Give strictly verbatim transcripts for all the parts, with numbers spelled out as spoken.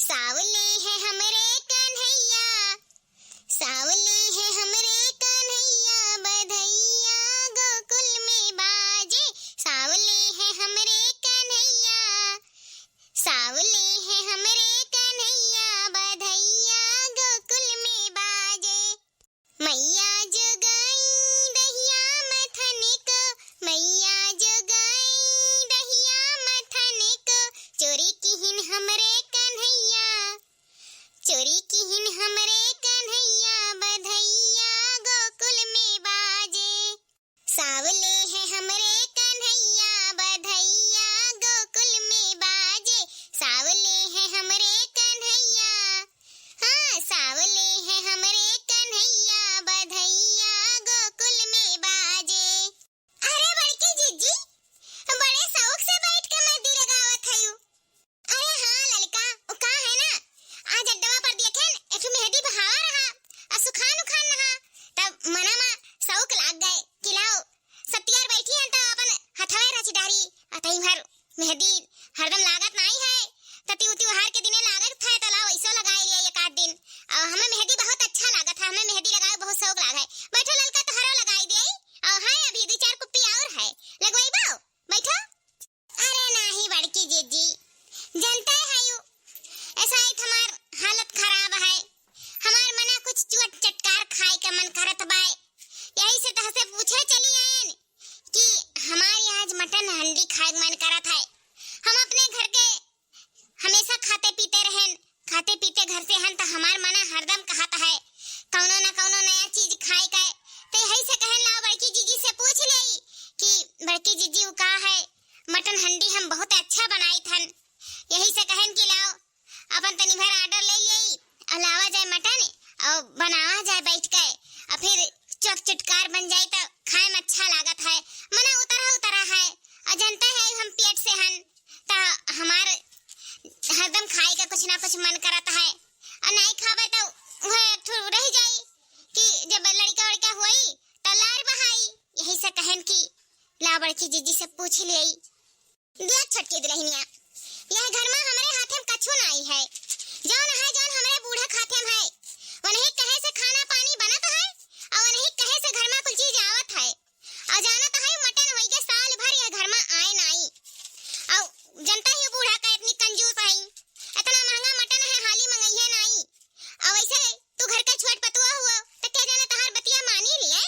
सावले है हमरे कन्हैया, सावले है हमरे कन्हैया, बधैया गोकुल में बाजे। सावले है हमरे कन्हैया, सावले है हमरे कन्हैया, बधैया गोकुल में बाजे। मैया जोगाई दहिया मथन को, मैया जोगाई दहिया मथन को, चोरी किहिन हमरे कन्हैया, चोरी किहिन हमरे कन्हैया, बधैया गोकुल में बाजे। सावले है हमरे कन्हैया, बधैया गोकुल में बाजे। सावले है हमरे कन्हैया, हाँ, सावले है हमरे कन्हैया, बधैया गोकुल में बाजे। अरे बड़की जिज्जी, बड़े शौक से बैठ के मेहंदी लगावत हयू। अरे हाँ ललका, उ का है ना, आज अड्डवा पर देखेन, एक ठो मेहंदी बहावा रहा, आ सुखान उखान रहा, तब मना मा शौक लाग गए कि लाओ, सतियार बैठी हन, तब अपन हथवे रच डारी, आ तई भर मेहंदी हरदम लागत नाई है, त तिउ तिउहार के दिने लागत है, त लाओ, ऐसो लगाए लिए एक आध दिन। और हमें मेहंदी बहुत अच्छा लागत है, हमें मेहंदी लगाए बहुत शौक लाग है। बैठो ललका, तोहरो लगाई दे, और है अभी दो चार कुप्पी और है, लगवाई बाओ, बैठो। अरे नाही बड़की जिज्जी, जनते हयू, ऐसा ही हमार हालत खराब है। हमार मना कुछ चुअट चटकार खाए के मन करत बाय। यही से तहसे पूछे चली आयन कि हमारी आज मटन हंडी खाए के मन करत है। हम अपने घर के हमेशा खाते पीते रहन, खाते पीते घर से हन, त हमार मना हरदम कहत है कौनो न कौनो नया चीज खाए के। त यही से कहन लाओ बड़की जिज्जी से पूछ लेई कि बड़की जिज्जी उ का है, मटन हंडी हम बहुत अच्छा बनाई थन। यही से कहन कि लाओ अपन तनी भर order ले लेई और लावा जाए मटन और बनावा जाए बैठ के, और फिर चौक चटकार बन जाए त खाए में अच्छा लागत है। मना उतरा उतरा है और जनते है हम पेट से हन, त हमार हरदम खाए का कुछ ना कुछ मन करत है, और नाई खावे त वह एक ठो रह जाई कि जब लड़का वड़का होई त लार बहाई। यही से कहन कि ला बड़की जिज्जी से पूछ लेई। देख छोटकी दुल्हनिया, यह घर में हमरे हाथे में कछु नाई है, जौन है जौन हमरे बूढ़ा खाते में है, उन्हीं कहे से खाना पानी बनत है और उन्हीं कहे से घर में कुल चीज आवत है। और जानत है, मटन होई के साल भर यह घर में आए नाई। और जनता ही बूढ़ा का इतनी कंजूस है, इतना महंगा मटन है, हाली मंगइहे नाई। और वैसे तू घर का छोट पतुआ हुआ, तो क्या जाने तहार बतिया मानी लिए,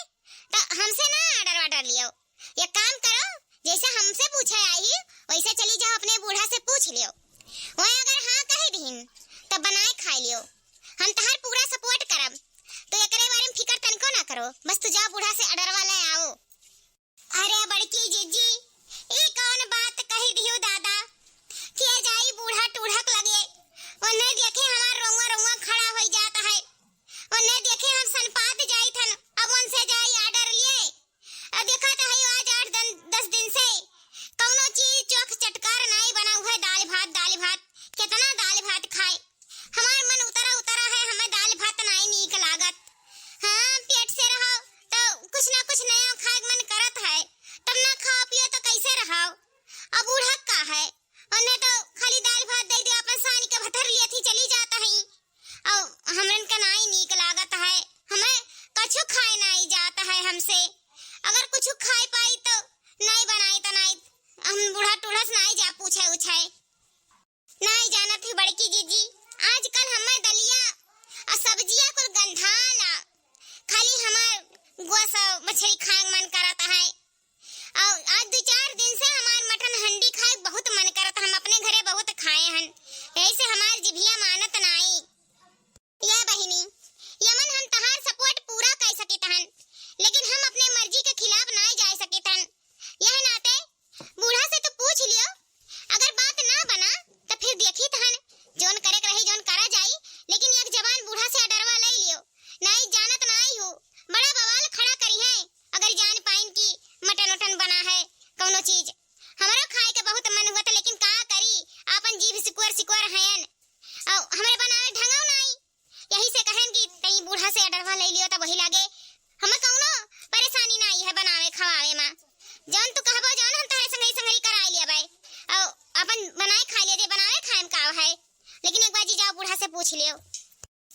तो हमसे ना order वार्डर लियो। एक काम करो, जैसे हमसे पूछे आई, वैसे चली जाओ अपने बूढ़ा से पूछ लियो। वह अगर हाँ कह दीन, तब बनाए खाए लियो। हम तहार पूरा support करब, तो एकरे बारे में फिकर तनिको ना करो, बस तू जाओ बूढ़ा से order वाले आओ। अरे बड़की जिज्जी, ई कौन बात कही दियो दादा? के जाई बूढ़ा टूढ़क लगे, उन्हें देखे हमार रोंवा रोंवा खड़ा होई जात है, उन्हें देखे हम सनपात जाई थन, अब उनसे जाई order लिए। अब देखा तो है आज आठ दिन, दस दिन से कौनो चीज चोख चटकार नाई बना हुआ है, दाल भात, दाल भात, कितना दाल भात खाए। हमार मन उतरा उतरा है, हमें दाल भात नाई नीक लागत। हाँ, पेट से रहो तो कुछ ना कुछ नया खाए के मन करत है, तब ना खाओ पियो तो कैसे रहो? अब बूढ़ा का है, उन्हें तो खाली दाल भात दे दे, अपन सानी के भतर लिए थी चली जाता है। और हमरन का नाई नीक लागत है, हमें कछु खाए नाई जात है हमसे। अगर कुछ खाए पाई तो नाई बनाई तो नाई, हम बूढ़ा टूढ़स नाई जा पूछे उछे। नाई जानत ही बड़की जिज्जी, आजकल हमार दलिया और सब्जिया कुल गंधाला, खाली हमार गोस और मछली खाए के मन करत है। और आज दो चार दिन से हमार मटन हंडी खाए बहुत मन करत, हम अपने घरे बहुत खाए हन, यही से हमार जिभिया मानत नाई। या बहिनी, यमन हम तहार support पूरा कर सकित हन, लेकिन हम अपने मर्जी के खिलाफ नाई जा सकित हन। यह नाते बूढ़ा से तो पूछ लियो, अगर बात ना बना, त फिर देखी तहन, जौन करे के रही, जौन करा जाई, लेकिन एक जबान बूढ़ा से order वा ले लियो। नाई जानत नाई हो, बड़ा बवाल खड़ा करी है, अगर जान पाइन कि मटन उटन बना है, कौनो चीज। हमरो खाए के बहुत मन हुआ था, लेकिन का करी, आपन जीभ सिकुअर सिकुअर हयन, और हमरे बनावे ढंगो नाई। यही से कहन कि तई बूढ़ा से order वा ले लियो, तब वही लागे, हमें कौनो परेशानी नाई है बनावे खवावे मा। जौन तू कहबो, जौन हम तहरे संगही संगही कराई लिया बाय। और अपन बनाए खा लिया, से पूछ लियो।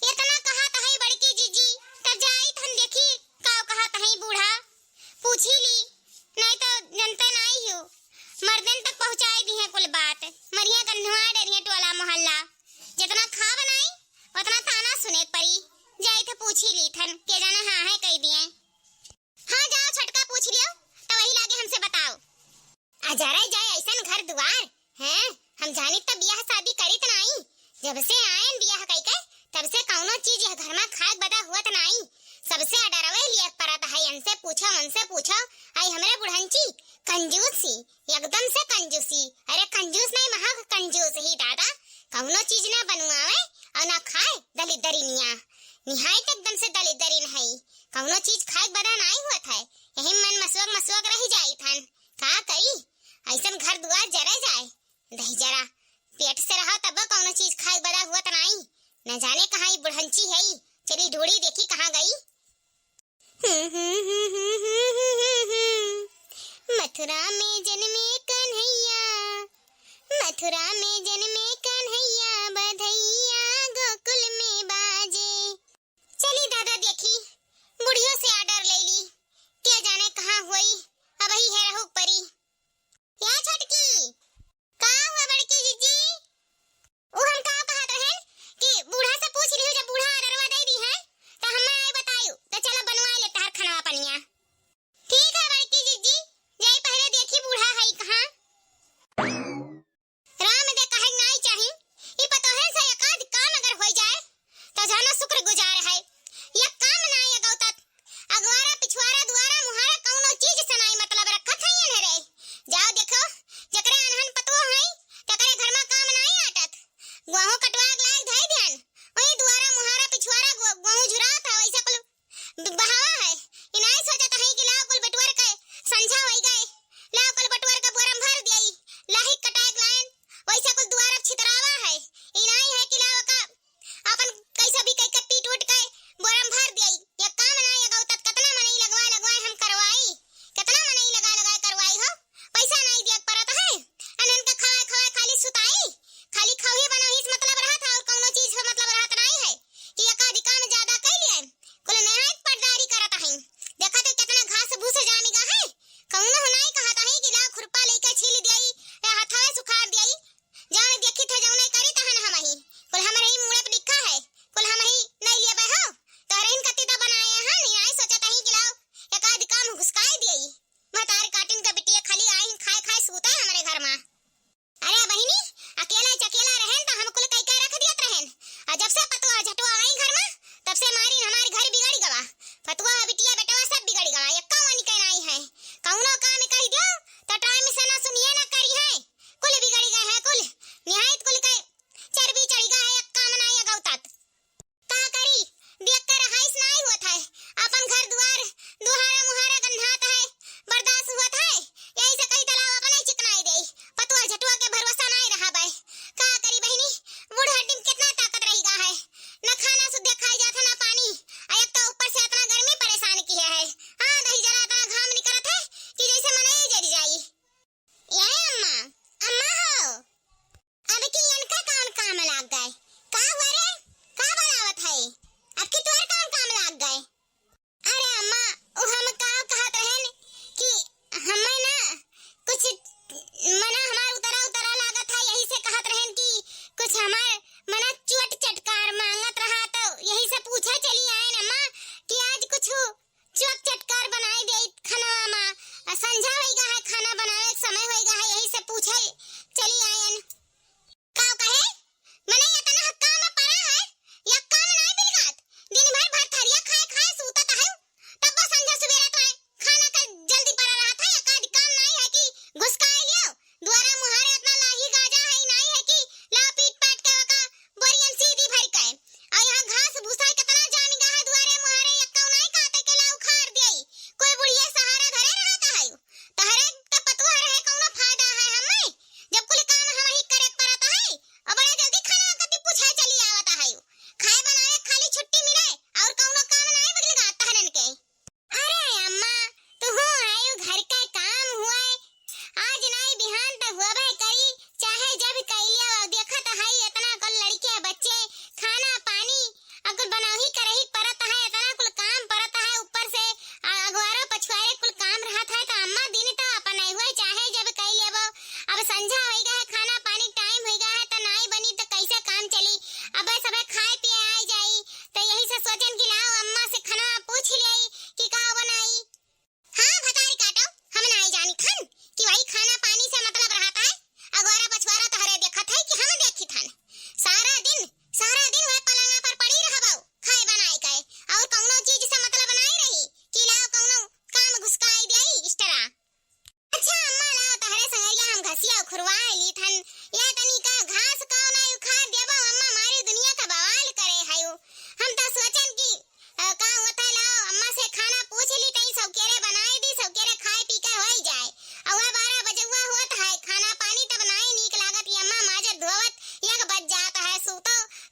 इतना कहत हई बड़की जीजी, तब जाइत हन देखी का कहत हई बूढ़ा, पूछी ली, नहीं तो जनते नाई हो, मर्दन तक पहुँचाई दिहे कुल बात, मरिया गन्हवा डरिए टोला मोहल्ला, जितना खा बनाई उतना ताना सुने के पड़ी। जाइत ह पूछी ली थन, के जाने हाँ है कही दिए। हाँ, जाओ छोटका पूछ लियो, तो वही लागे हमसे बताओ। अजरे जाए ऐसन घर दुआर, हैं? हम जानी त बियाह शादी करित नाई। जब से आयन बियाह कइके, तब से कौनो चीज यह घर में खाए बदा हुअत नाई। सबसे अडरवे लिए परत है, इनसे पूछो, उनसे पूछो। आई हमरे बुढ़ंची कंजूसी, एकदम से कंजूसी। अरे कंजूस नहीं, महा कंजूस ही दादा। कौनो चीज ना बनवावे और ना खाए, दलिद्दरिनिया। निहायत एकदम से दलिद्दरिन है। कौनो चीज खाए बदा नाई हुअत है, यही मन मसोक मसोक रह जाई थन। का करी, ऐसन घर दुआर जरे जाए। दही जरा पेट से रहो तब कौनो चीज खाए बदा हुअत नाई। न जाने कहाँ ई बुढ़ंची है, चली ढूंढी देखी कहाँ गई। मथुरा में जन्मे कन्हैया, मथुरा में जन्मे कन्हैया, बधैया गोकुल में बाजे। चली दादा देखी, बुढ़ियो से आडर ले ली, के जाने कहाँ हुई, अब ही है रहू परी। या छोटकी, का हुआ बड़की जीजी? उ हम का कहत रहेन कि बूढ़ा से पूछ लिहु, जब बूढ़ा आडरवा दे दिहे, त हमें आई बतायु, त चलो बनवा ले तहार खनवा पनिया। ठीक है बड़की जीजी, जाई पहले देखी बूढ़ा है कहाँ। राम दे कहे नाई चाही, ई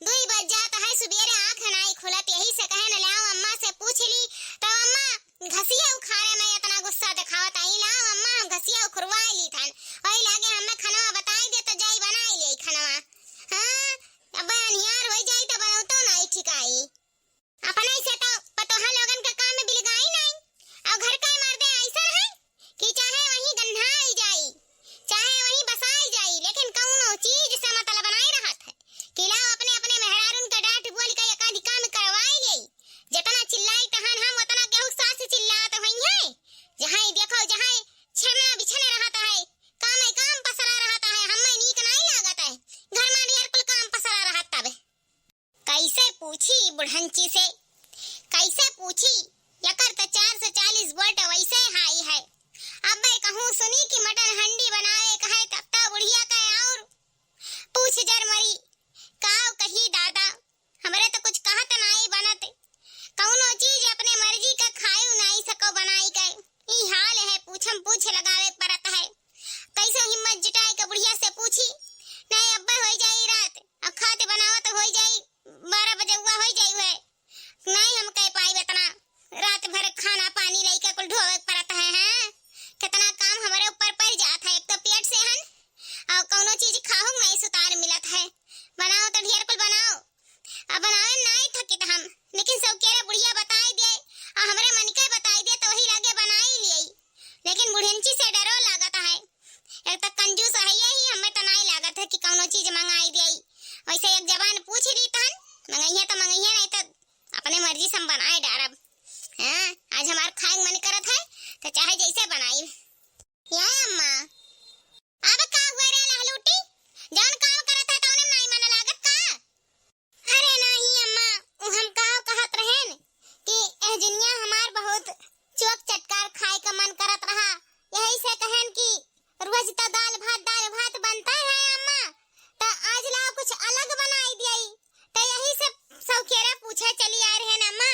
दुई बज जात है, सुबेरे आँख नाई खुलत, यही से कहेन, "लाओ अम्मा से पूछ ली।" तो अम्मा घसिया उखाड़े में इतना गुस्सा दिखावत आई, "लाओ अम्मा, हम घसिया उखरवाई ली थन, वही लागे हमें खनवा बताई दे तो जाई बनाई ले खनवा।" हाँ, अब अनियार होई जाई तो बनौतो नाई ठिकाई। अपने से तो पतोहा लोगन के काम में बिलगाई नाई, और घर का मर्दे ऐसन है कि चाहे वहीं गन्हाई जाई, चाहे वहीं बसाई जाई, लेकिन कौनो चीज से मतलब नाई रहत है कि लाओ अपने अपने मेहरारून के डांट बोल के एक आधी काम करवाई ले। जितना चिल्लाई तहन हम उतना केहू सास चिल्लात होई है। जहाँ देखो जहाँ छेमना बिछने रहत है, काम ही काम पसरा रहत है, हमें नीक नाई लागत है। घर में ढेर कुल काम पसरा रहत तब कैसे पूछी बुढ़ंची से, कैसे पूछी? यकर त चार सौ चालीस वोल्ट वैसे हाई है। अबे कहूँ सुनी कि मटन हंडी बनावे का है, तब तो बुढ़िया का और पूछ जर मरी। काव कही दादा, हमरे तो कुछ कहत नाई बनत। कौनो चीज अपने मर्जी का खायू नाई सको बनाई के। ई हाल है, पूछम पूछ लगावे परत है। कैसे हिम्मत जुटाए के बुढ़िया से पूछी? नहीं, अब्बे होई जाई रात, अब खाते बनावत होई जाई, बारह बजे हुआ होई जाई है। नहीं हम कह पाई इतना, रात भर खाना पानी लइके कुल ढोवे के परत है, हैं? कितना काम हमरे ऊपर पड़ जात है, एक तो पेट से हन, और कौनो चीज खाहू नहीं सुतार मिलत है। बनाओ तो ढेर कुल बनाओ, अब बनावे नाई थकित हम, लेकिन सौकेरा बुढ़िया बताई दे, आ हमरे मन के बताई दे तो वही लागे बनाई लियई। लेकिन बुढ़ियंची से डरो लागत है, एक तो कंजूस है यही, हमें तो नाई लागत है कि कौनो चीज मंगाई दियई। वैसे एक जबान पूछ ली तहन, मंगइहे तो मंगइहे, नहीं तो अपने मर्जी से हम बनाए डारब। हाँ, आज हमार खाए के मन करत है तो चाहे जैसे बनाई। या अम्मा, अब का हुआ रे लहलूटी? जौन काम करत है तौने में नाई मन लागत का? अरे नाही अम्मा, उ हम का कहत रहेन कि एह जुनिया हमार बहुत चोक चटकार खाए का मन करत रहा, यही से कहेन कि रोज तो दाल भात, दाल भात बनता है अम्मा, तो आज लाओ कुछ अलग बनाई दियई। तो यही से सौकेरा पूछे चली आए रहेन अम्मा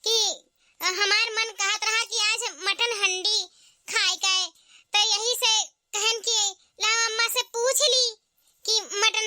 कि अ, हमार मन कहत रहा कि आज मटन हंडी खाए के, तो यही से कहन कि लाओ अम्मा से पूछ ली कि मटन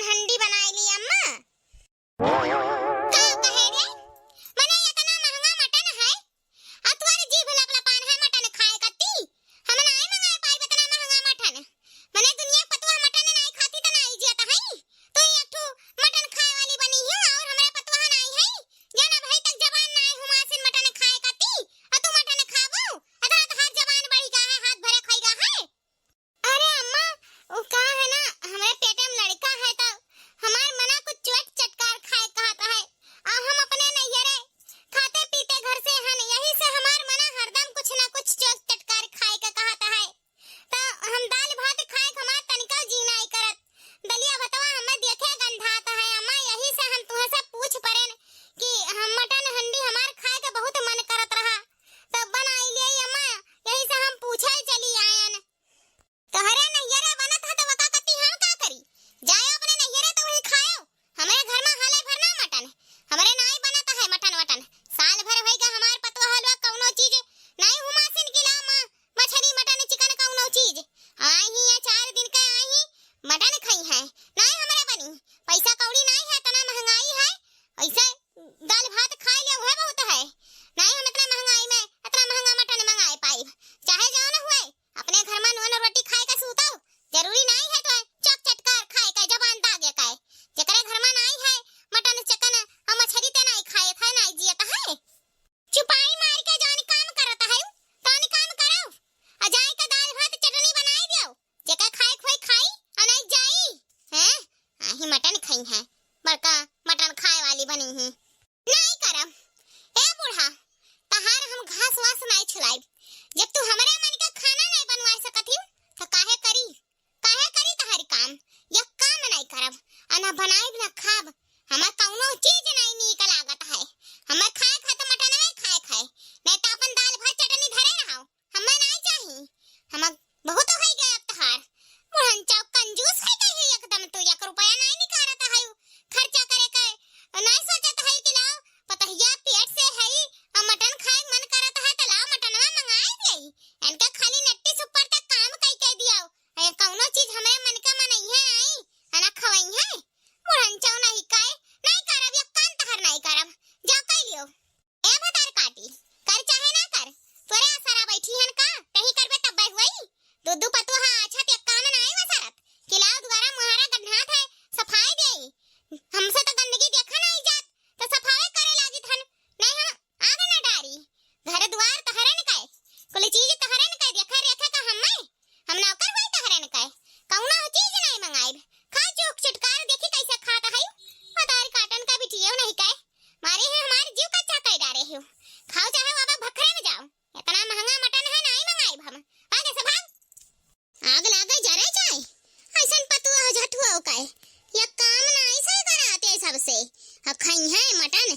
अब खइहैं मटन,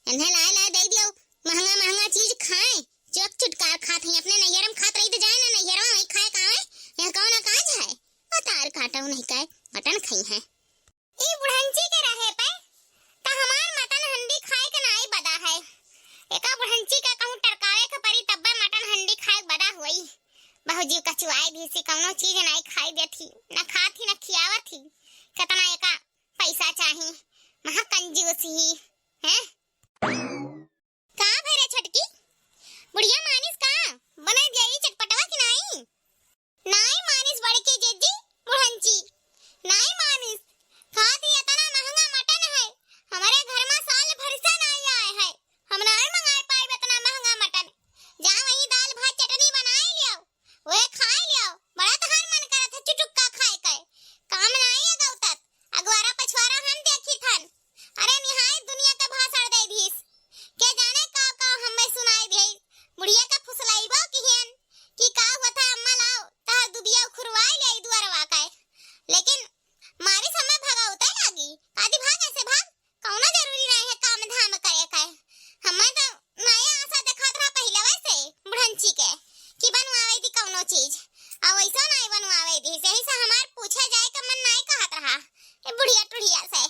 इन्हें लाए लाए दइ दियो, महँगा महँगा चीज खाएँ, चुटुक चुटुकार खात हैं, अपने नैहर में खात रही तो जाए ना, नैहर में वही खाए का आवे, यहाँ कौन काज है, अतार काटउ नहीं कहे, मटन खइहैं। ई बुढ़ंची के रहे पे, त हमार मटन हंडी खाए के नाई बदा है, एका बुढ़ंची के कहूँ टरकावे के परी तब्बे मटन हंडी खाए के बदा होई। बहुत जीव कचुआए भी सी, कौनो चीज नाई खाई देत ही, न खात ही, न खियावत ही। केतना एका पैसा चाही, महा कंजूस ही, हैं? का भरे छोटकी? बुढ़िया मानिस का? बनाई दिया ई चटपटवा कि नाई? नाई मानिस बड़की जिज्जी, बुढ़ंची। नाई मानिस, खात ही एतना महँगा मटन है, हमरे घर मा साल भर से नाई आए है। हम नाई मंगाए पाइब एतना महँगा मटन। जा वही दाल भात चटनी बनाए लियो, वह खाए लियो। बड़ा तहार मन करत है चुटुक्का खाए के। काम नाई अगौतत, अगवारा पछवारा हम देखी थन। अरे निहाय दुनिया के भाषण दे दीस। के जाने का का हमें सुनाई दे। बुढ़िया के फुसलाइबो किहन कि का हुआ था अम्मा लाओ, तह दुबिया उखुरवाई ले दुआरवा के। लेकिन मारी समय भगावते लागी। कादी भाग ऐसे भाग। कौनो जरूरी नहीं है काम धाम करे के। हमें तो नया आशा देखात रहा पहले वैसे बुढ़ंची के कि बनवावे दी कौनो चीज। आ वैसा नहीं बनवावे दी। यही से हमार पूछे जाए का मन नहीं कहत रहा। ए बुढ़िया टुढ़िया से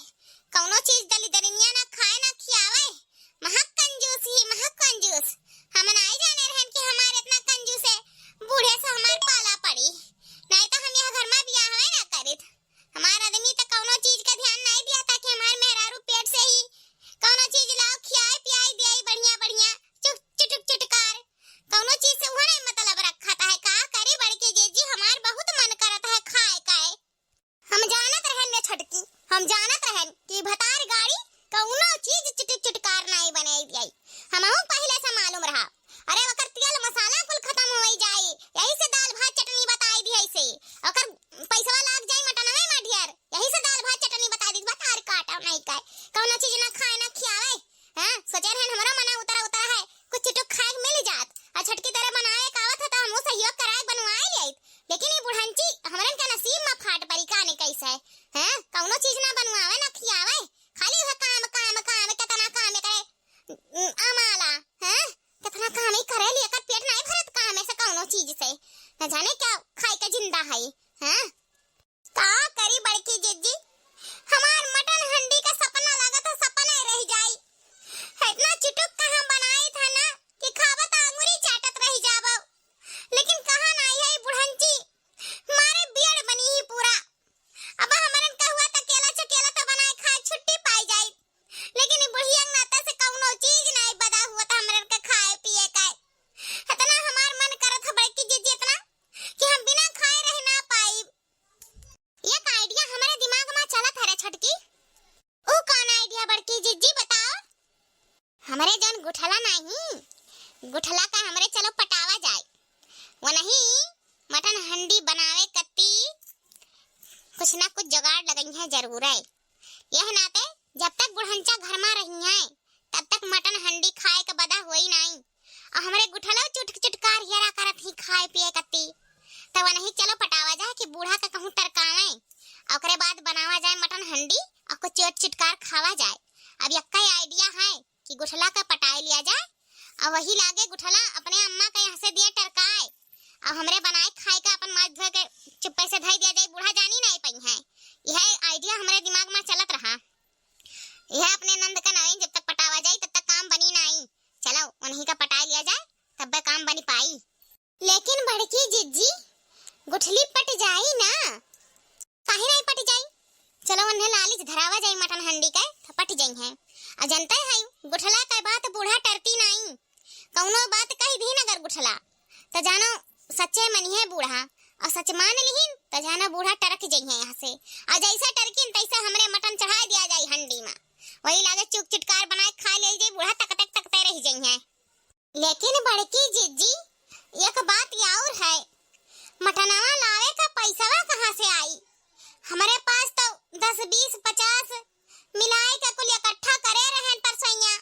कौनो चीज दलिदरिनिया ना खाए ना खियावे। महक कंजूस ही, महक कंजूस। हम नाई जाने रहन कि हमार इतना कंजूस है, बूढ़े से हमार पाला पड़ी। नहीं तो हम यह घर मा बियाह हवे ना करित। हमार आदमी तो कौनो चीज का ध्यान नहीं दिया था कि हमार मेहरारू पेट से ही कौनो चीज लाओ, खियाए पियाए दियाई बढ़िया बढ़िया, चुक-, चुटुक चुटकार। कौनो चीज से उहो नहीं मतलब रखा था है। का करी बड़की जीजी, हमार बहुत मन करत है खाए का। हम जानत रहन ने छोटकी, हम जानत रहन कि भतार गाड़ी कौनो चीज चुटुक चुटकार नाई बनाई दियाई। हमहू पहिले से मालूम रहा। अरे ओकर तेल मसाला कुल खतम होई जाई, यही से दाल भात चटनी बताई दियाई से। ओकर पैसवा लाग जाई मटनवे मा ढेर, यही से दाल भात चटनी बताई दी। भतार काटा नहीं का, कौनो चीज ना खाए ना खियावे। हाँ, सोचे रहन हमरो मना उतरा उतरा है, कुछ चुटुक खाए के मिल जात। और छोटकी तरह बनावे का आवत है तो हमहू सहयोग कराए बनवाए ले आइत। लेकिन ई बुढ़ंची हमरन के नसीब मा फाट परी का ने कैसे, हैं? कौनो चीज ना बनवावे ना खियावे, खाली वह काम काम काम, केतना काम करे, उम, अमाला, हैं? केतना काम ही करे लिए, एकर पेट नहीं भरत काम ऐसे कौनो चीज से, न जाने क्या खाए के जिंदा है, हैं? का करी बड़की जिज्जी, हमार मटन हंडी का सपना लागत है, सपना ही रह जाई। इतना चुटुक का हम बनाई था ना कि खाबा त आंगुरी चाटत रह जाबो। लेकिन कहा नाई है बुढ़ंची, मारे बियड़ बनी ही पूरा। अब हमरन का हुआ त केला चकेला त बनाए खाए छुट्टी पाई जाई। लेकिन ई बुढ़िया के नाता से कौनो चीज नाई बदा हुआ त हमरन का खाए पिए का। इतना हमार मन करत है बड़की जिज्जी इतना कि हम बिना खाए रह ना पाई। एक idea हमरे दिमाग मा चलत है रे छोटकी। ऊ कौन idea बड़की जिज्जी बताओ? हमरे जौन गुठला नाही, गुठला का हमरे चलो पटावा जाए। वनही मटन हंडी बनावे कत्ती कुछ ना कुछ जुगाड़ लगइहैं जरूर है। यह नाते जब तक बुढ़ंचा घर मा रहिहैं, तब तक मटन हंडी खाए के बदा होई नाई। और हमरे गुठलो चुटक चुटकार यरा करत ही खाए पिए कत्ती। तब वनही चलो पटावा जाए कि बूढ़ा का कहूँ टरकावे, और ओकरे बाद बनावा जाए मटन हंडी और कुछ चोट चुटकार खावा जाए। अब यक्का idea है कि गुठला का पटाए लिया जाए, और वही लागे गुठला अपने अम्मा के यहाँ से दिए टरकाए, और हमरे बनाए खाए का अपन माथ धोए के चुप्पे से धई दिया जाए, बूढ़ा जानी नहीं पइहैं। यह idea हमरे दिमाग मा चलत रहा। यह अपने नंद का नाई जब तक पटावा जाई, तब तक काम बनी नाई। चलो, उन्हीं का पटाई लिया जाए, तब्बे काम बनी पाई। लेकिन बड़की जिज्जी, गुठली पट जाई ना? काहे नहीं पट जाई? चलो, उन्हें लालिच धरावा जाई मटन हंडी के, तो पट जइहैं। आ जनते है, गुठला के बात बूढ़ा टरती नाई। कौनो बात कह दीन अगर गुठला, त जानो सच्चे मनिहैं बूढ़ा, और सच मान लिहिन, त जानो बूढ़ा टरक जइहैं यहाँ से। और जैसे टरकिन, तैसे हमरे मटन चढ़ाए दिया जाई हंडी मा। वही लागे चुक चुटकार बनाए खा ले जाई, बूढ़ा तकते तकते रह जइहैं। लेकिन बड़की जिज्जी, एक बात और है, मटनवा लावे का पैसवा कहाँ से आई? हमरे पास तो दस, बीस, पचास मिलाए के कुल इकट्ठा करे रहन परसैया,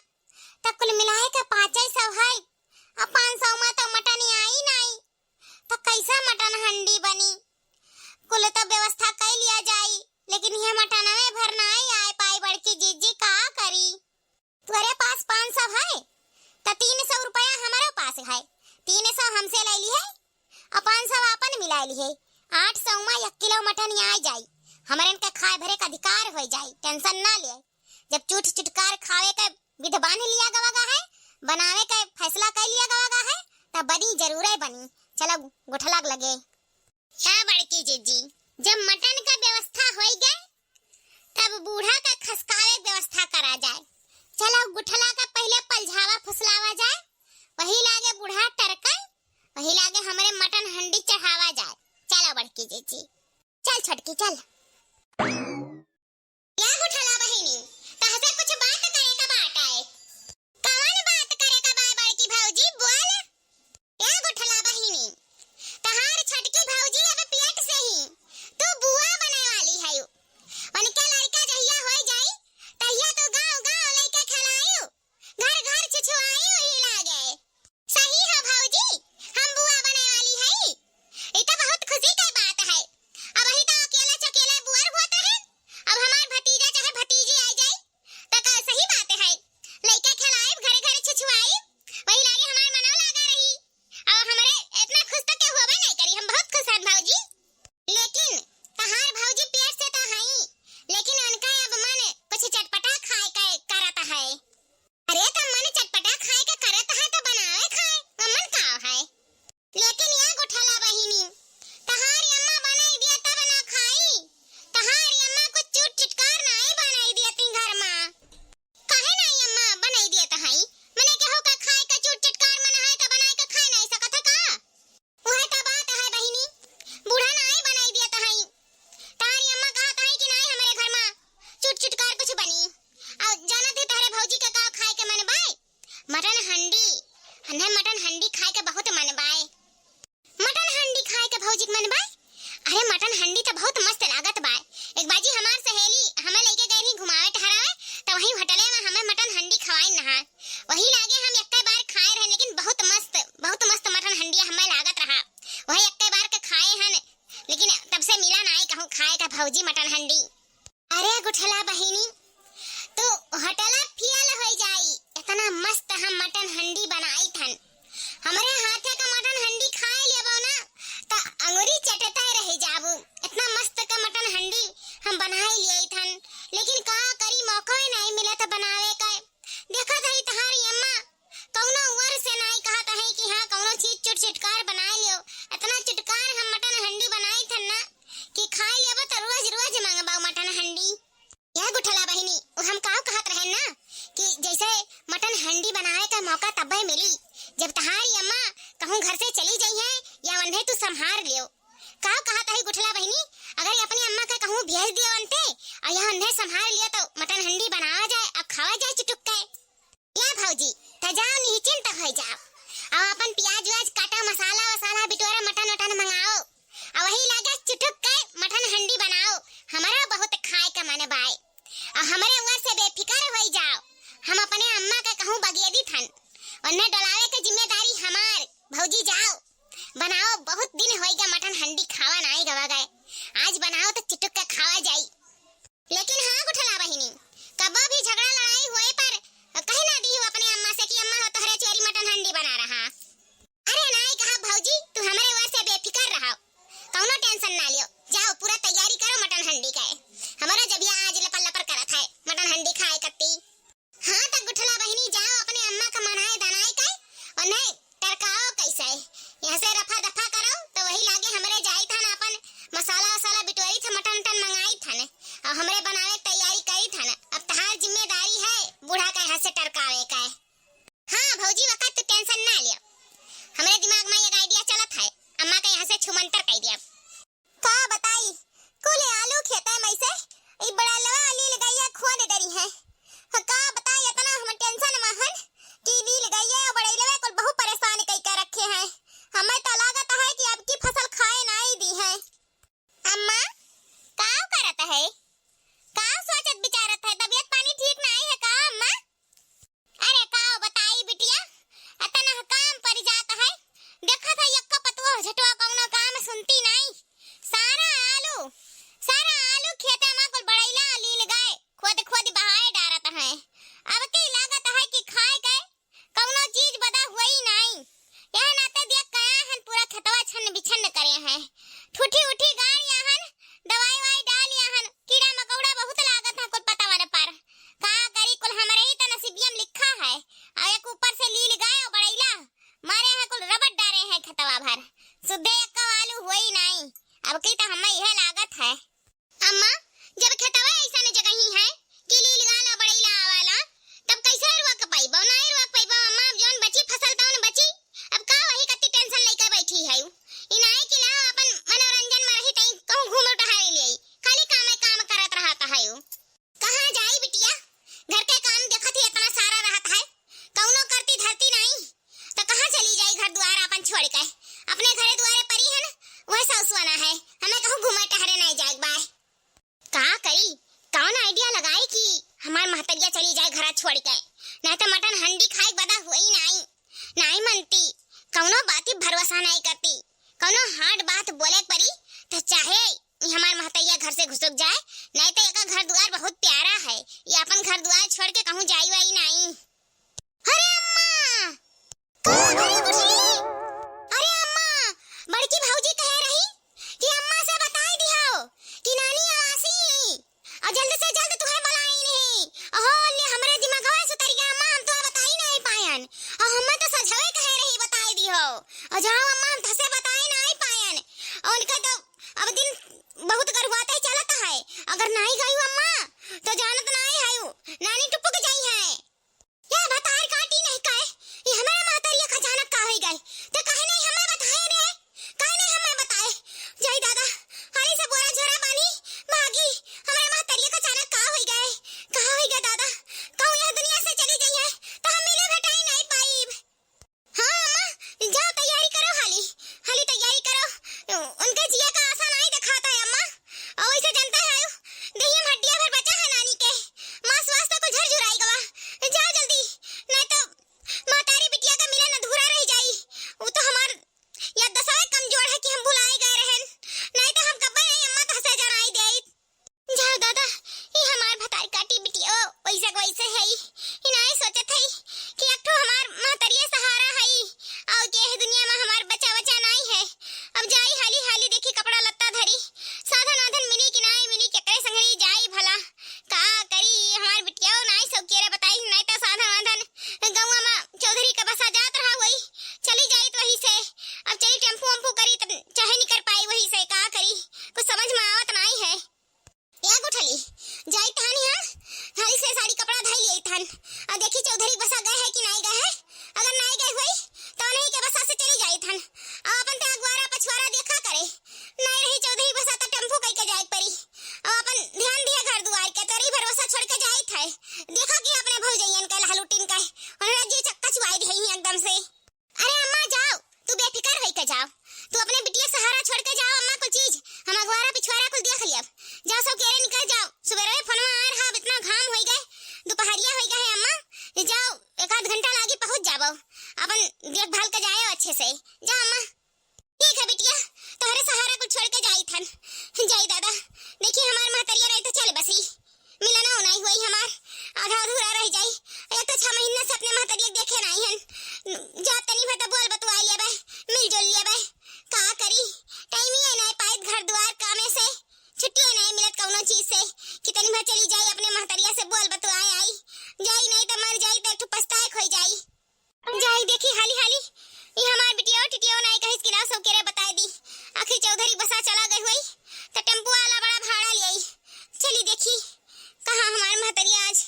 त कुल मिलाए के पाँचे सौ है, आ पाँच सौ मा तो मटन आई नाई, त कैसा मटन हंडी बनी? कुल तो व्यवस्था कई लिया जाई, लेकिन यह मटनवे भर नाई आए पाई बड़की जिज्जी, का करी? और पाँच सौ आपन मिलाइ लिहे। आठ सौ मा एक किलो मटन आइ जाई। हमरन के खाए भरे का अधिकार होइ जाई, tension ना ले। जब चूट चुटकार खावे के विध बांध लिया गवा गा है, बनावे के फैसला कइ लिया गवा गा है, तब बनी, जरूरे बनी। चलो गुठला लगे। या बड़की जिज्जी, जब मटन का व्यवस्था होइ गए, तब बूढ़ा का खसकावे के व्यवस्था करा जाए। चलो गुठला का पहिले पलझावा फुसलावा जाए, वही लागे बूढ़ा टरके, वही लागे हमरे मटन हंडी चढ़ावा जाए। चलो बड़की जिज्जी, चल छोटकी चल। या गुठला बहिनी, तहसे कुछ बात करे का बात आए। कवन बात करे का बा बड़की भौजी, बोल। या गुठला बहिनी, तहार छोटकी भौजी अब पेट से ही तू बुआ बने वाली है। उनके लड़का जहिया होइ जाई, तहिया तू गाँव गाँव लइके खेलायू, घर घर छुछुआयू ही लागे। सही है भौजी, हम बुआ बने वाली है। ई तो बहुत खुशी के बात है। अबही तो अकेले चकेले बुअर होत रहे, अब हमार भतीजा चाहे भतीजी आइ जाई, तो का सही बात है। लइके खेलाइब, घरे घरे छुछुआइब, वही लागे हमार मनो लागा रही। अब हमरे इतना खुश तो केहू होबे नहीं करी, हम बहुत खुश हन भौजी। लेकिन तहार भौजी पेट से तो हई, लेकिन उनका अब मन कुछ चटपटा खाए के करत है। अरे, त मन चटपटा खाए के करत है, त बनावे खाए, अमन का है? लेकिन या गुठला बहिनी, तहार अम्मा बनाई दिया तब ना खाई। तहार अम्मा कुछ चूट चुटकार नाई बनाई दिया ती घर मा। काहे नाई अम्मा बनाई दिया तहाई? मने केहू का खाए का चूट चुटकार मन है, त बनाए के खाए नाई सकत है का? उहे त बात है बहिनी, बूढ़ा नाई बनाई दियत हई। तहारी अम्मा कहत हई कि नाई हमरे घर मा चुट चुटकार कुछ बनी। अउ जानत ही तहरे भौजी के का खाए के मन बाय? मटन हंडी। हन्हे मटन हंडी खाए के बहुत मन बाय। मटन हंडी खाए के भौजी के मन बाय? अरे मटन हंडी त बहुत मस्त लागत बाय। एक बाजी हमार सहेली हमें लइके गई रही घुमावे टहरावे, त वहीं होटले मा हमें मटन हंडी खवाइन नहा। वही लागे हम एक्के बार खाए रहन, लेकिन बहुत मस्त, बहुत मस्त मटन हंडिया हमें लागत रहा। वही एक्के बार के खाए हन, लेकिन तब से मिला नाई कहूँ खाए का भौजी मटन हंडी। अरे गुठला बहिनी, तू होटला फेल होइ जाई, इतना मस्त हम मटन हंडी बनाई थन। हमरे हाथे का मटन हंडी खाए लेबो ना, त अंगुरी चटते रह जाबू। इतना मस्त का मटन हंडी हम बनाए लिए थन, लेकिन का करी, मौका ही नाई मिला त बनावे का। देखत हई तहारी अम्मा कौनो वर से नाई कहत हई कि हाँ, कौनो चीज चुट चुटकार बनाए लियो। इतना चुटकार हम मटन हंडी बनाई थन ना कि खाए लेबो त रोज रोज मांगबा मटन हंडी। या गुठला बहिनी, उ हम काव कहत रहेन ना कि जैसे मटन हंडी बनाए का मौका तब्बे मिली, जब तहारी अम्मा कहूँ घर से चली जइहैं या उन्हें तू संभार लियो। काव कहत हई गुठला बहिनी, अगर ये अपनी अम्मा के कहूँ भेज दियो उनते और यहाँ उन्हें संभार लियो तो मटन हंडी बनावा जाए और खावा जाए चुटुक के। या भौजी, त जाओ निश्चिंत होइ जाओ, और अपन प्याज व्याज काटा, मसाला वसाला बिटोरा, मटन वटन मंगाओ, और वही लागे चुटुक के मटन हंडी बनाओ। हमरा बहुत खाए का मन बाय। और हमरे उमर से बेफिकर होइ जाओ, हम अपने अम्मा के कहूँ बगियदी थन, उन्हें डोलावे के जिम्मेदारी हमार। भौजी जाओ, बनाओ, बहुत दिन होइ गया मटन हंडी खावा नाई गवा गए, आज बनाओ तो चुटुक के खावा जाई। लेकिन हाँ गुठला बहिनी, कबो भी झगड़ा लड़ाई होए पर कही ना दीहू अपने अम्मा से कि अम्मा हो तोहरे चोरी मटन हंडी बना रहा। अरे नाई कहा भौजी, तू हमरे ओर से बेफिकर रहा, कौनो tension ना लियो। जाओ पूरा तैयारी करो मटन हंडी के, हमारा जबिया आज लपर लपर करत है मटन हंडी खाए कत्ती। हाँ त गुठला बहिनी जाओ अपने अम्मा का मनाए दनाए के, उन्हें टरकाओ कैसे, यहाँ से रफा दफा करो तो वही लागे हमरे जाई थन अपन मसाला वसाला बिटोरी थे, मटन उटन मंगाई थन और हमरे बनावे के तैयारी करी थन। अब तहार जिम्मेदारी है बूढ़ा का यहाँ से टरकावे का। हाँ भौजी, वका तू tension ना लियो, हमरे दिमाग मा एक idea चलत है, अम्मा के यहाँ से छुमंतर कइ दिया। का बताई, कुल आलू खेते में से ई बड़लवा लील गइया खोद डरी है। हाँ, का बताई, इतना हम tension में हन कि लील गइया और बड़लवा कुल बहुत परेशान कइ के रखे हैं। हमें तो लागत है कि अब की फसल खाए नाई दी है। अम्मा, का करत है? का सोचत विचारत है? तबीयत पानी ठीक नाई है का अम्मा? अरे का बताई बिटिया, इतना काम पड़ जात है। देखत है यक्का पतुआ झटुआ कौनो काम सुनती नाई, नाता छोड़ के, नहीं तो मटन हंडी खाए बदा हुई नाई। नाई मनती, कौनो बाती भरोसा नाई करती, कौनो हार्ड बात बोले परी तो चाहे ई हमार महतैया घर से घुसुक जाए, नहीं तो एका घर दुआर बहुत प्यारा है, ये अपन घर दुआर छोड़ के कहूँ जाई वाई नाई। अरे अम्मा, का भई गुठली? अरे अम्मा, बड़की भौजी कहे रही कि अम्मा से बताई दिहो कि नानी आवासी आई और जल्द से जल्द तुहे बुलाई नहीं। अहो, ले हमरे दिमागवा से उतरि गया अम्मा, हम तुहे बताई नहीं पायन। और हमें तो सझवे कहे रही बताई दिहो। और जाओ अम्मा, हम तुसे बताई नहीं पायन। और उनका तो अब दिन बहुत गरुआते चलत है। अगर नहीं गई अम्मा, तो जानत नहीं है, नानी टुपुक जाई है। या भतार काटी नहीं कहे, ये हमारे महतरिया का अचानक का होई गए? ते कहे नहीं हमें बताए रे, कहे नहीं हमें बताए। जाई दादा, हाली से बोरा झोरा बानी, भागी, हमारे महतरिया का अचानक का होई गए? का होई गए दादा? कहूँ यह दुनिया से चली गई है, तो हम मिले भेटाई नहीं पाईब। हाँ अम्मा, जाओ तैयारी करो हाली, हाली तैयारी करो। उनके जिया का आशा नहीं दिखाता है अम्मा। और वैसे जानता है, देहिया में हड्डियां भर बचा है नानी के। मांस वास तो कुछ झुरझुराई गवा। जाओ जल्दी, नहीं तो महतारी बिटिया का मिलन अधूरा रह जाई। वो तो हमार याददाश्तवे कमजोर है कि हम भुलाए गए रहन। नहीं तो हम कब्बे नहीं अम्मा तहसे जनाई देइत। जाओ दादा, ई हमार भतार काटी बिटिया, ओ, वैसे के वैसे है। ई नाई सोचत है कि एक ठो हमार महतरिया सहारा है, और के है दुनिया में हमार बच्चा बच्चा नाई है। अब जाई हाली हाली देखी कपड़ा लत्ता धरी, साधन वाधन मिली कि नाई मिली, केकरे संगरी जाई भला। का करी, हमार बिटिया नाई सौकेरे बताई, नाई तो साधन वाधन गौवा में चौधरी का बसा जात रहा हुई, चली जाई तो वही से। अब चली टेम्पू वम्पू करी तब चाहे निकर पाई वही से, का करी, कुछ समझ में आवत नाई है। ए गुठली, जाई तहानी हम, हाली से साड़ी कपड़ा धाई लियाई थन। आ देखी चौधरी बसा गए है कि नाई गए है। अगर नाई गए हुई, तो नहीं के बसा से चली जाई थन। आ अपन ते अगवारा पछवारा देखा करे। नाई रही चौधरी बसा तो टेम्पू कई के जाए परी। आ अपन ध्यान दिया घर दुआर के, तोरी भरोसा छोड़ के जाई थे। देखा कि अपने भौजैयन के लहलुटिन के, उन्हें जी चक्का चुआई दिए ही एकदम से। अरे अम्मा जाओ, तू बेफिकर होई के जाओ, तू अपने बिटिया सहारा छोड़ के जाओ अम्मा, कुल चीज हम अगवारा पिछवारा कुल देख लियब। जाओ सब केरे निकल जाओ, सुबेरे फोनवा आए रहा, अब इतना घाम होई गए, दोपहरिया होई गए है अम्मा, जाओ एक आध घंटा लागी पहुँच जाबो, अपन देखभाल के जाए अच्छे से, जाओ अम्मा। ठीक है बिटिया, तोहरे सहारा कुल छोड़ के जाई थन, जाई दादा, देखी हमार महतरिया नहीं तो चल बसी। मिलना नहीं हुई हमार, आधा अधूरा रह जाई। एक तो छह महीना से अपने महतरिया के देखे नहीं हन। जा तनी भर तो बोल बतुआई लेबे, मिलजुल लेबे। का करी, टाइम ही नहीं पाइत घर दुआर कामे से, छुट्टी ही नहीं मिलत कौनो चीज से कि तनी भर चली जाई अपने महतरिया से बोल बतुआई आई। जाई नहीं तो मर जाई तो एक ठो पछताए खोई जाई। जाई देखी हाली हाली, ई हमार बिटिया टिटिया नाई कहिस कि लाओ सब केरे बताए दी। आखिर चौधरी बसा चला गए हुई, तो टेम्पो वाला बड़ा भाड़ा ले आई। चली देखी, कहाँ हमार महतरिया आज,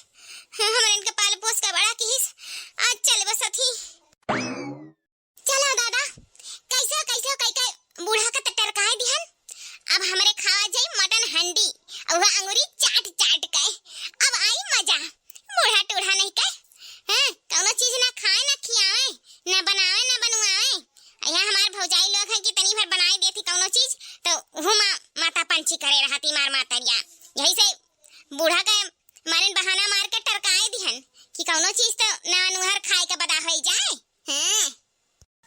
हाँ, हमरे इनके पाल पोस के बड़ा किहिस, आज चल बसत ही। चलो दादा, कैसे कैसे कह के बूढ़ा का तो टरकाए दिहन। अब हमरे खावा जाई मटन हंडी, और वह अंगूरी चाट चाट के। अब आई मजा। बूढ़ा टूढ़ा नहीं के, हैं, कौनो चीज ना खाए, ना खियावे, ना बनावे, ना बनवावे। यहाँ हमार भौजाई लोग हैं कि तनी भर बनाए देती कौनो चीज, तो हुमा माता पंची करे रहती मार मातरिया। यही से बूढ़ा के मारन बहाना मार के टरकाए दिहन कि कौनो चीज तो ना नुहर खाए के बदा होई जाए। हैं?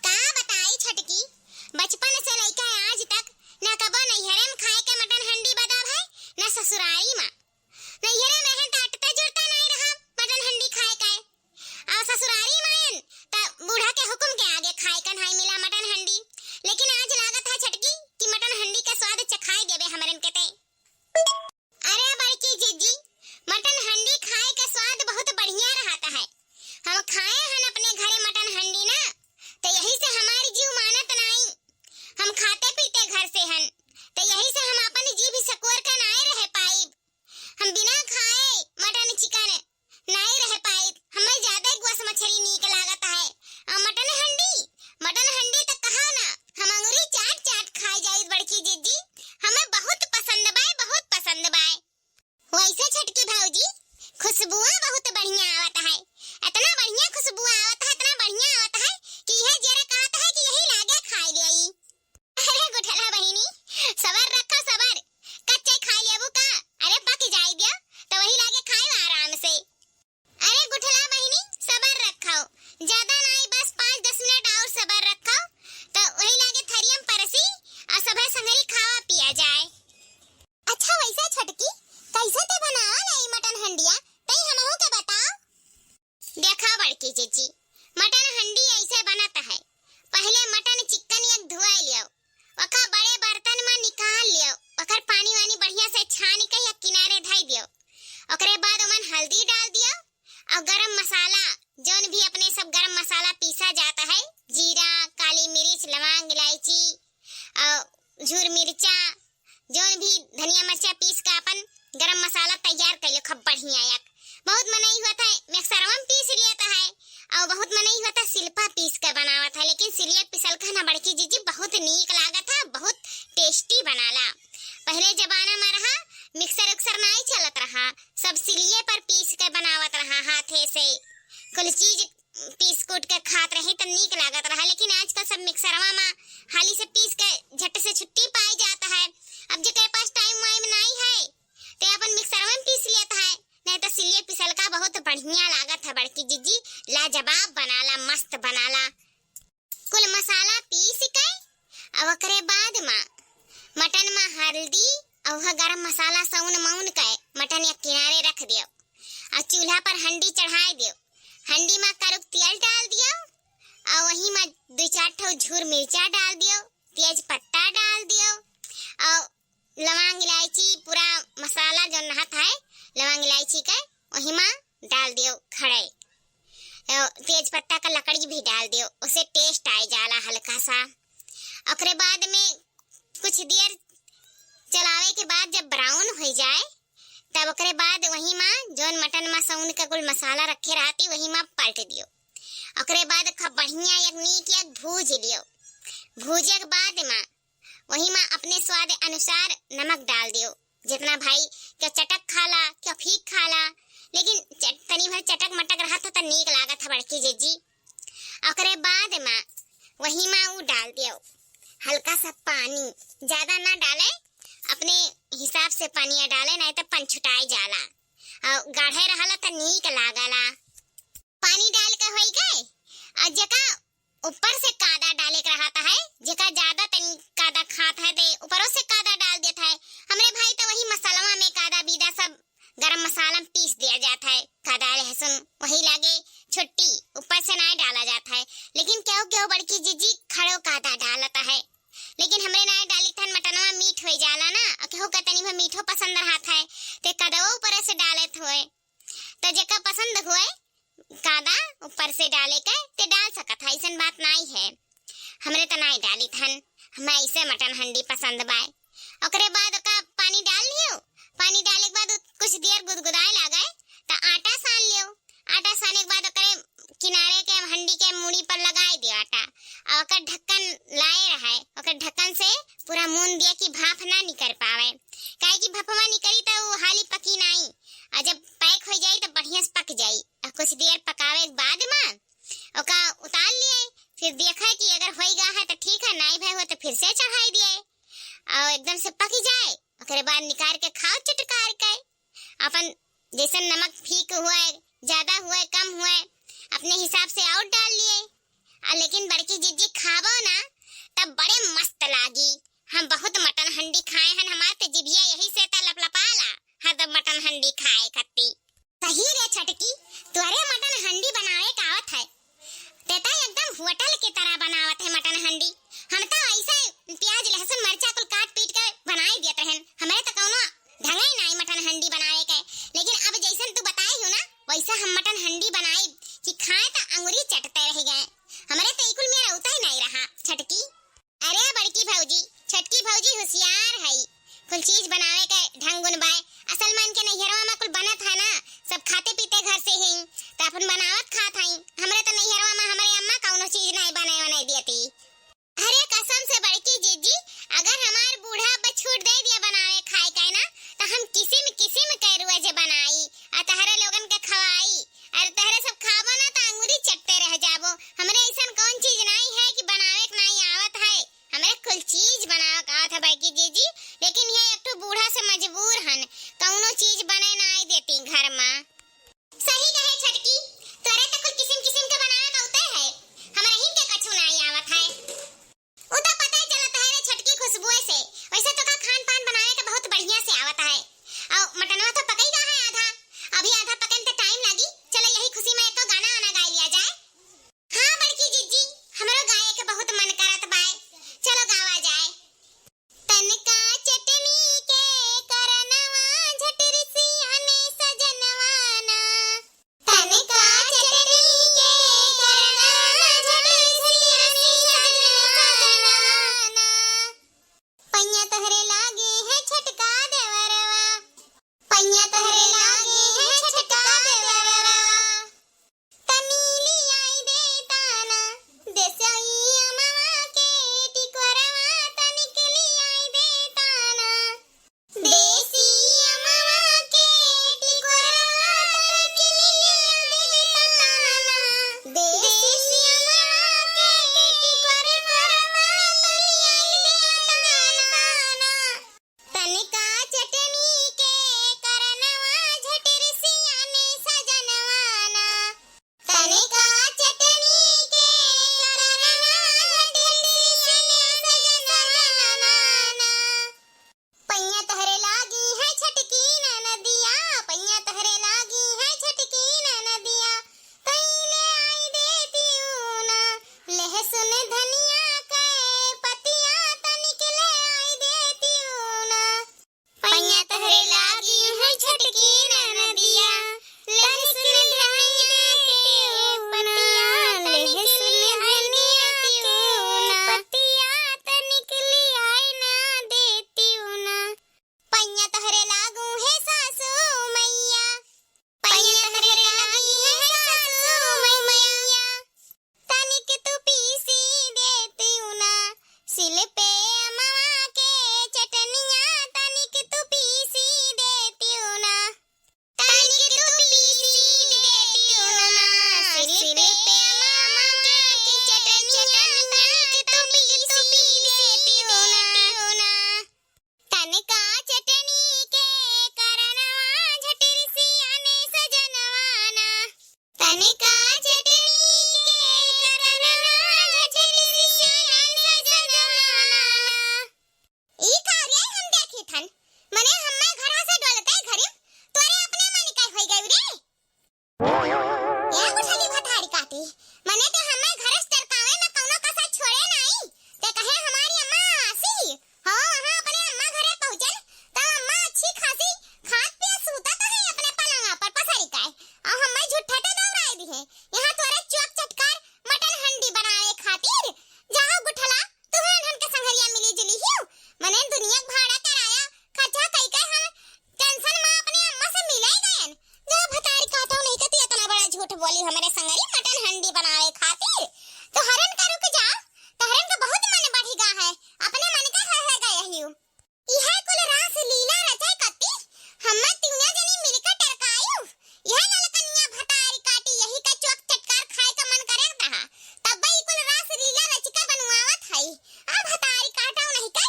का बताई छोटकी, बचपन से लइके आज तक ना कबो नैहरे में खाए के मटन हंडी बदा भय, ना ससुरारी में। नैहरे में हन त अटता जुड़ता नहीं रहा मटन हंडी खाए के। और ससुरारी में हन त बूढ़ा के हुक्म के आगे खाए के नहीं मिला मटन हंडी। लेकिन आज लागत है छोटकी कि मटन हंडी के स्वाद चखाए देबे हमरन के ते। अरे बड़की जीजी, मटन हंडी खाए के स्वाद बहुत बढ़िया रहता है। हम खाए हन अपने घरे मटन बड़की जिज्जी, मटन हंडी ऐसे बनत है। पहिले मटन चिक्कन एक धुआई लियो, ओका बड़े बर्तन मा निकाल लियो, ओकर पानी वानी बढ़िया से छानी के एक किनारे धई दियो। ओकरे बाद ओमन हल्दी डाल दियो और गरम मसाला, जौन भी अपने सब गरम मसाला पीसा जात है, जीरा, काली मिर्च, लवांग, इलायची और झूर मिर्चा, जौन भी धनिया मरचा पीस के अपन गरम मसाला तैयार कर लो, खूब बढ़िया एक। बहुत मनई होत है मिक्सरवा में पीस लेत है, और बहुत मनई होत है सिलपा पीस के बनावत है, लेकिन सिलिया पिसल का ना बड़की जिज्जी बहुत नीक लागत है, बहुत tasty बनाला। पहिले जमाना में रहा मिक्सर उक्सर नाई चलत रहा, सब सिलिये पर पीस के बनावत रहा हाथे से, कुल चीज पीस कूट के खात रही त नीक लागत रहा, लेकिन आजकल सब मिक्सरवा में हाली से पीस के झट से छुट्टी पाई जात है। अब जेकरे पास टाइम वाइम नाई है ते अपन मिक्सरवा में पीस लेत है, नहीं तो सिलिये पिसल का बहुत बढ़िया लागत है बड़की जिज्जी, लाजवाब बनाला, मस्त बनाला। कुल मसाला पीस के और ओकरे बाद मा मटन मा हल्दी और वह गरम मसाला सौन मौन के मटन एक किनारे रख दियो और चूल्हा पर हंडी चढ़ाए दियो। हंडी मा करुक तेल डाल दियो और वही मा दो चार ठो झूर मिर्चा डाल दियो, तेज पत्ता डाल दियो और लवांग इलायची पूरा मसाला जो रहत है लवांग इलायची के वही मा डाल दियो खड़े। अ, तेज पत्ता का लकड़ी भी डाल दियो, उसे taste आए जाला हल्का सा। ओकरे बाद में कुछ देर चलावे के बाद जब brown हो जाए, तब ओकरे बाद वही मा जौन मटन मा सौन का कुल मसाला रखे रहती, वही मा पलट दियो। ओकरे बाद खूब बढ़िया एक नीक एक भूज लियो। भूजे के बाद मा वही मा अपने स्वाद अनुसार नमक डाल दियो। जितना भाई, केहू चटक खाला, केहू फीक खाला, लेकिन चट-, तनी भर चटक मटक रहत है त नीक लागत है बड़की जिज्जी। ओकरे बाद मा वही मा ऊ डाल दियो हल्का सा पानी, ज्यादा ना डाले, अपने हिसाब से पानी डाले, नहीं तो पन छुटाई जाला। और गाढ़े रहला त नीक लागला। पानी डाल के होई गए, और जेका ऊपर से कादा डाले के रहत है, जेका ज्यादा तनी कादा खात है ते ऊपरों से कादा डाल देत है। हमरे भाई तो वही मसालवा में कादा बीदा सब गरम मसाला में पीस दिया जात है, कादा लहसुन वही लागे छुट्टी, ऊपर से नाय डाला जात है। लेकिन केहू केहू बड़की जिज्जी खड़ो कादा डालत है, लेकिन हमरे नाय डाली थन मटनवा मीठ हो जाला ना, और केहू का तनी भर मीठो पसंद रहत है, ते कदवा ऊपर से डालत होए, तो जेका पसंद होए कादा ऊपर से डाले के ते डाल सकत है, ऐसन बात नाई है। हमरे त नाई डाली थन, हमें ऐसे मटन हंडी पसंद बाय। ओकरे बाद ओका पानी डाल लियो, पानी डाले के बाद उ कुछ देर गुदगुदाए लागे, त आटा सान लियो। आटा साने के बाद ओकरे किनारे के हंडी के मूड़ी पर लगाए दियो आटा, और ओकर ढक्कन लाए रहे, ओकर ढक्कन से पूरा मून दिया कि भाप ना निकर पावे, काहे कि भपवा निकरी त उ हाली पकी नाई, और जब pack हो जाई त बढ़िया से पक जाई। आ कुछ देर पकावे के बाद मा ओका उतार लिए, फिर देखे कि अगर होई गा है तो ठीक है, नाई भय हो तो फिर से चढ़ाई दिए और एकदम से पकी जाए, ओकरे बाद निकाल के खाओ चटकार के। अपन जैसन नमक फीक हुए, ज्यादा हुए, कम हुए, अपने हिसाब से और डाल लिए। आ लेकिन बड़की जिज्जी खाबो ना तब बड़े मस्त लागी। हम बहुत मटन हंडी खाए हन, हमार तो जिभिया यही से त लपलपाला हरदम मटन हंडी खाए खत्ती। सही रे छटकी, तोरे मटन हंडी बनावे का आवत है। ते त एकदम होटल के तरह बनावत है मटन हंडी। हम त ऐसे प्याज, लहसुन, मरचा कुल काट पीट के बनाई देत रहन। हमरे त कौनो ढंगे नाई मटन हंडी बनावे के। लेकिन अब जैसन तू बताई हो ना, वैसा हम मटन हंडी बनाई कि खाए त अंगुरी चटते रह गए। हमरे त ई कुल मेरा उता ही नाई रहा, छटकी। अरे बड़की भौजी, छोटकी भौजी होशियार हई, कुल चीज बनावे के ढंग गुण बाय। असल में इनके नैहरवा में कुल बनत है ना, सब खाते पीते घर से ही, त अपन बनावत खात हई। हमरे त नैहरवा में हमरे अम्मा कौनो चीज नहीं बने वने देती। अरे कसम से बड़की जिज्जी, अगर हमार बूढ़ा अब छूट दे दिया बनावे खाए के ना, त हम किसिम किसिम के रोज बनाई, आ तहरे लोगन के खवाई। अरे तहरे सब खाबो ना त अंगुरी चटते रह जाबो। हमरे ऐसन कौन चीज नाई है कि बनावे के नाई आवत है। हमरे कुल चीज बनावे के आवत है बड़की जिज्जी, लेकिन ये एक ठो बूढ़ा से मजबूर हन, कौनो चीज बने नाई देती घर मा। सही कहे छटकी, तोरे त कुल किसिम किसिम के बनावे बहुते है, हमरा ही के कछु नाई आवत है। उ त पता चलत है रे छटकी खुशबुए से, वैसे तो का खान पान बनावे के बहुत बढ़िया से आवत है। और मटनवा तो पकई गा है आधा, अभी आधा पकन त टाइम लागी। चलो यही खुशी में एको गाना आना गाई लिया। अनिका चटनी के करना झटनी से सजना। ई का रे हम देखी थन? मने हम्मे घरा से डोलते घरी तोरे अपने मन के होई गई रे। ए गुठली भतारी काटी, मने ते हम्मे घर से टरकावे में कौनो कसर छोड़े नाई। ते कहे हमारी अम्मा आसी, हाँ, हाँ, अपने अम्मा घरे पहुँचल, त अम्मा अच्छी खासी खात पियत सूतत है अपने पलंगा पर पसरी के, और हम्मे झूठा ते दौड़ाई दी है। यहाँ तोरे चौक चटकार मटन हंडी बनावे खातिर। जाओ गुठला, तुहन हन के संघरिया मिली जुली हियो, मने दुनिया के भाड़ा कराया, खर्चा कई के हम टेंशन में अपने अम्मा से मिले गयन। जा भतारी काटो नहीं के तू इतना बड़ा झूठ बोली हमरे संगरी मटन हंडी बनावे खातिर। तो हरन का रुक जा, तहरन का बहुत मन बढ़ी गा है, अपने मन के है, है गए हियो। इहे कुल रास लीला रचाई कत्ती, हम्मा तीनों जनी मिलकर टरकायु। इहे ललकनिया भतारी काटी, यही का चोक चटकार खाए का मन करे रहा। तब ई कुल रास लीला रचिका बनवावत हई। अब भतारी काटो नहीं के,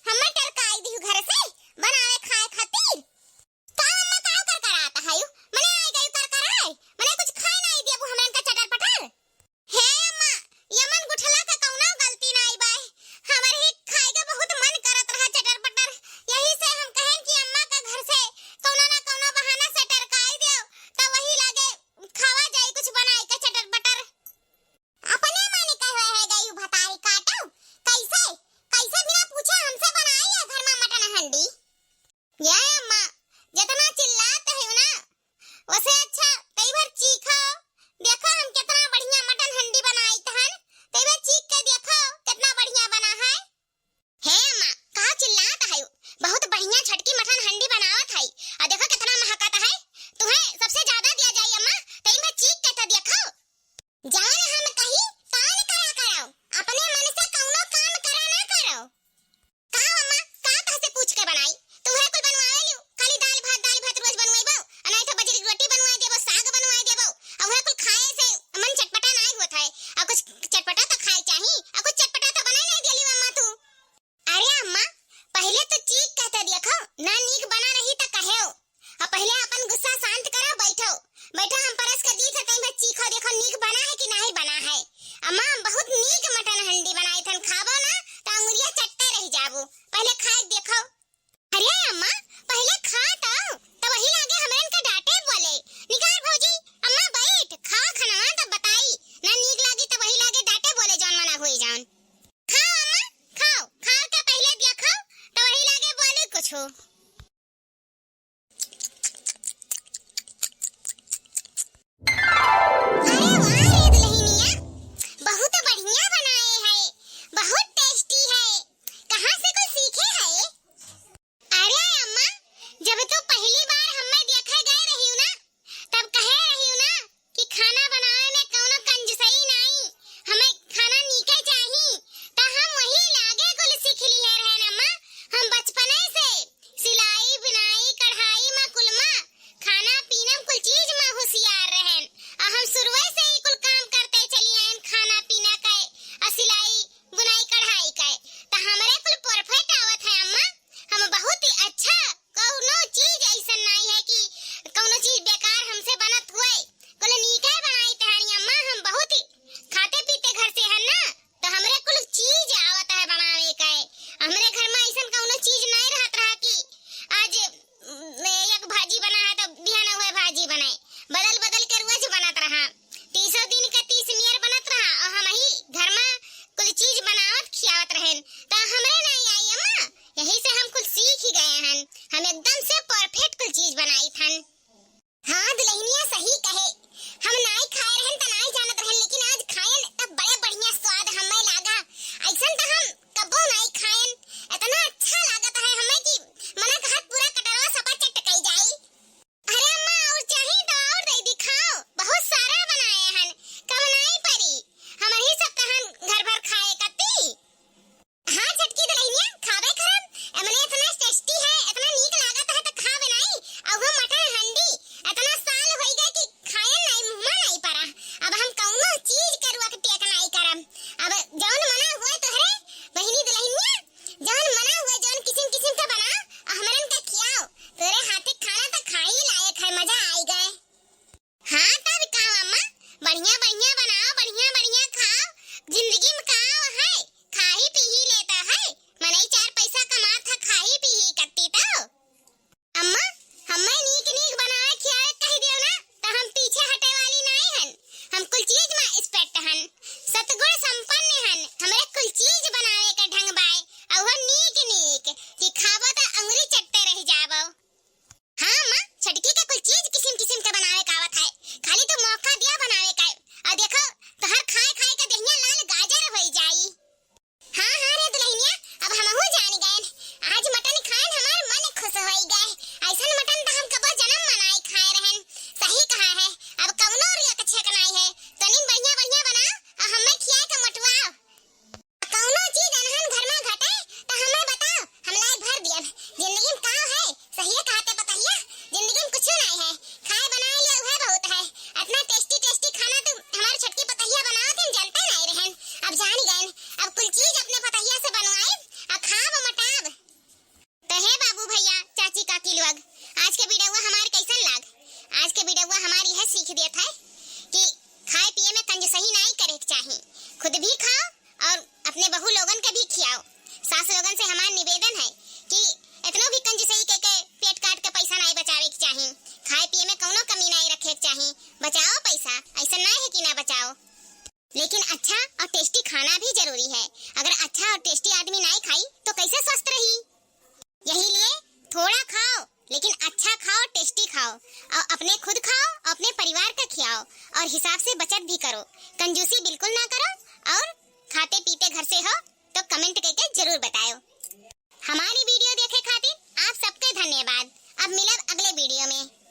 हम्मा टरकाई दिहु घर से, बनावे खाए खातिर। का अम्मा का कर करात हई? मने आई गई कर कराए, मने कुछ खाए नहीं देबू हमरन का चटर पटर। हे अम्मा, यमन गुठला बढ़िया बढ़िया बनाओ, बढ़िया बढ़िया खाओ, जिंदगी में का है, खाही पीही लेता है, मनई चार पैसा कमात है, खाही पीही कत्ती तो। अम्मा, हम्मे नीक नीक बनावे खियावे कहि दियो ना, त हम पीछे हटे वाली नाई हन। हम कुल चीज में expert हन, सतगुण संपन्न हन। हमरे कुल चीज बनावे के ढंग बाय, अउर नीक नीक कि खाबो त अंगुरी चटते रह जाबो। हाँ अम्मा, छोटकी के कुल चीज किसिम किसिम के बनावे के आवत है, खाली तू मौका दिया बनावे का। अउर देखो, तोहर खाए खाए के देहिया लाल गाजर होई जाई। हाँ, हाँ रे दुल्हनिया, अब हमहू जान गएन। आज मटन खाएन हमार मन खुश होई गए। ऐसन मटन त हम कबो जन्म में नाई खाए रहन। सही कहा है, अब कउनो रियक छेक नाई है। तनिन बढ़िया बढ़िया बनाओ अउर हम्मे खियाए के मोटवाओ। कउनो चीज अनहन घर में घटे त हम्मे बताओ, हम लाई भर दियब। जिंदगी में का है, सहिए कहते पतहिया, जिंदगी में कुछ नाई है। खाए बनाए लिए उहे बहुत है। इतना tasty tasty खाना तो हमार छोटकी पतहिया बनावत है, हम जानते नाई रहन। अब जान गएन, अब कुल चीज अपने पतहिया से बनवाएब, आ खाब मोटाब। तो हे बाबू भैया, चाची काकी लोग, आज के वीडियो हमार कैसन लाग? आज के वीडियो हमार यह सीख देत है कि खाए पिए में कंजूसही नाई करे के चाही। खुद भी खाओ अउर अपने बहू लोगन के भी खियाओ। सास लोगन से हमार निवेदन है कि इतनो भी कंजूसही के, के पेट काट के पैसा नाई बचावे के चाही। खाए पिए में कउनो कमी नाई रखे के चाही। बचाओ पैसा, ऐसा नाई है कि ना बचाओ, लेकिन अच्छा अउर tasty खाना भी जरूरी है। अगर अच्छा अउर tasty आदमी नाई खाई तो कैसे स्वस्थ रही? यही लिए थोड़ा खाओ, लेकिन अच्छा खाओ, tasty खाओ, अउर अपने खुद खाओ, अपने परिवार का खियाओ, अउर हिसाब से बचत भी करो। कंजूसी बिल्कुल ना करो, अउर खाते पीते घर से हो तो comment करके जरूर बताओ। हमारी वीडियो देखे खातिर आप सबके धन्यवाद। अब मिलब अगले वीडियो में।